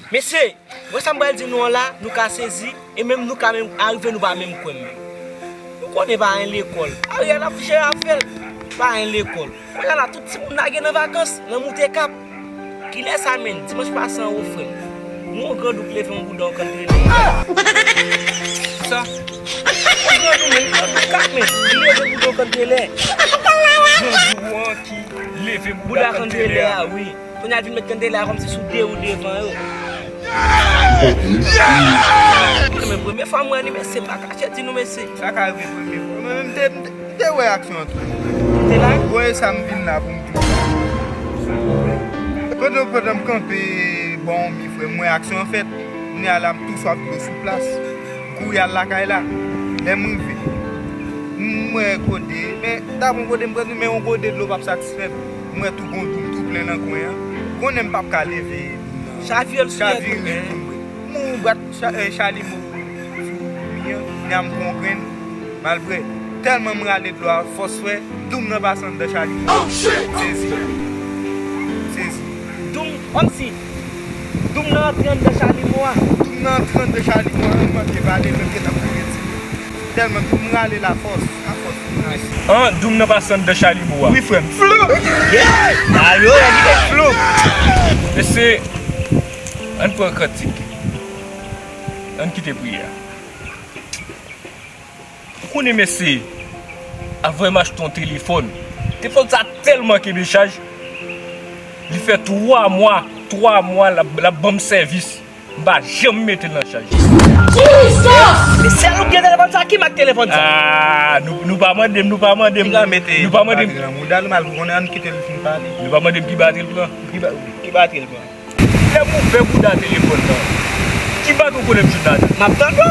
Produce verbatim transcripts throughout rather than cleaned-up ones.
Mesye, wè sa m pral di nou an la, nou ka sezi, e menm nou ka menm arive nou pa menm kwè m menm. Nou konnen pa gen lekòl. Ariel ap jere afè l, pa gen lekòl. Kounye a la, tout timoun lage nan vakans, nan moute kap. Kilè sa menm? Dimanch pase an wo frè m. M wè yon grandouk leve yon bouda yon kantrelè. Sa? Yon grandouk menm, yon grandouk kap menm. Li leve bouda yon kantrelè. Grandouk an ki leve bouda kantrelè a, wi. Kounye a l vin met kantrelè a kòmsi sou de wou devan yo. Mwen menm premye fwa m wè li, mesye, m pa kache di nou, mesye. Sa ka rive premye fwa. Mwen menm te, m te, m te wè aksyon an tou. Ou te la? Bon, e sa m vin la pou m di w. Pandan, pandan m kanpe bò yon mi frè m, m wè aksyon an fèt. Kounye a la, m tou swaf dlo sou plas. M kouri al lakay la. Lè m rive, m wè gode, men ta bon gode m pran, men yon gode dlo p ap satisfè m. M wè tou gon doum tou plen nan kwen an. Konnen m p ap ka leve doum nan. Chavire l sou tèt ou, men. M ou bwat cha-, eh, chalimo sou mi an, kounye a m pran yon grenn, malgre tèlman m rale dlo a, fòs fè, doum nan pase anndan chalimo. Oh, shit! Sezi. Sezi. Doum, kòmsi doum nan antre anndan chalimo a. Doum nan antre anndan chalimo a, m manke pale, menm gentan kouri di. Tèlman m rale l afòs, afòs m rale. An, doum nan pase anndan chalimo a. Wi, frè m. Flou! Alo, la di flou! Mesye, ann pran kantik. Ann kite priyè. Ou konnen, mesye, avan m achte yon telefòn, telefòn sa tèlman kenbe chaj, li fè twa mwa, twa mwa l ap, l ap ban m sèvis. M pa janm mete l nan chaj. Jesus! Men sèl ou gen telefòn sa, ki mak telefòn sa? Ah, nou, nou pa mande m, nou pa mande m. Piga mete nou pa mande m. Batri nan mouda l, mal konnen, ann kite l fin pale. Nou pa mande m ki batri l pran. Ki ba-, ki batri l pran? Lè m ouvè bouda telefòn nan, ki batri ou konnen m jwenn ladan? M ap tande w.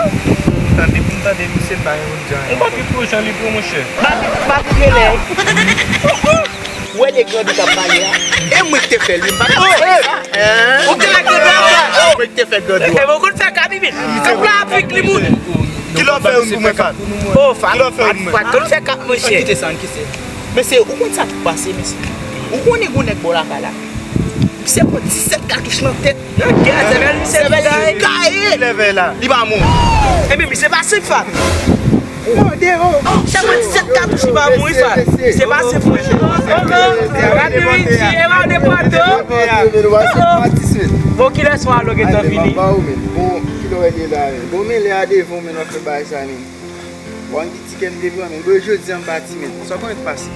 Tande pou m tande, misye pa yon jan. Yon batri pran jan li pran, monchè. Batri, batri genlè. Ou wè de grandou k ap pale a? E mwen ki te fè l, wi, m pa t konn sa. Ou te la grandou a? Mwen ki te fè grandou a. E bon, konn fè kabibi. Se pou la Afrik li moun. Kilè w fè youn pou mwen, Fat? Oh, Fat, kilè w fè youn mwen? Fat, konn fè kap, monchè. Ann kite sa, ann kite. Mesye, ou konn sa k pase, mesye? Ou konnen gon nèg bò lakay la? Misye pran disèt katouch nan tèt. Nan gè, sèvèl misye gaye. Gaye. Kilè vè la? Li pa mouri. Ebyen, misye pase, Fat. Sèlman disèt katouch li pa mouri, Fat. Se pa se fouti. Gade Viti, e pa de pwato. Bon, kilè swa alo gentan fini? Bon, kilè w ye la, men? Bon, men lè a devan w, men w ap fè bagay sa, men. Bon, ann di ti kè m te pran, men. Bon, jodi a m pati, men. Sa w konnen k pase?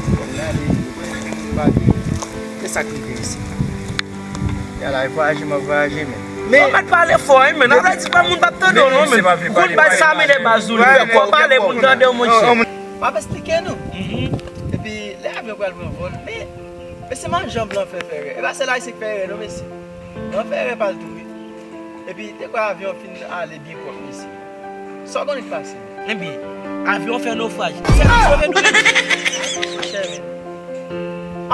Bon, m ale, m pati. Men sa k rive isi. Yala, e vwayaje m ap vwayaje, men. Men ou mèt pale fò, wi, men. Nan vle di pa moun p ap tande w, non, men. Ou konn bay sa, men de baz ou li fè. Fò w pale pou n tande w, monchè. M ap esplike nou. Epi, lè avyon pral pran vòl, men, mesye, m ap janm blan fè fè rè. E pa sèl Ayisyen k fè rè, non, mesye. Blan fè rè pa l tou, wi. Epi, te kwè avyon fin ale byen pwòp, mesye. Sa w konnen k pase? Ebyen, avyon fè nofraj. Sèl ki sove nou menm. Monchè, men.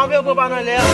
Avyon pran pa nan lè a.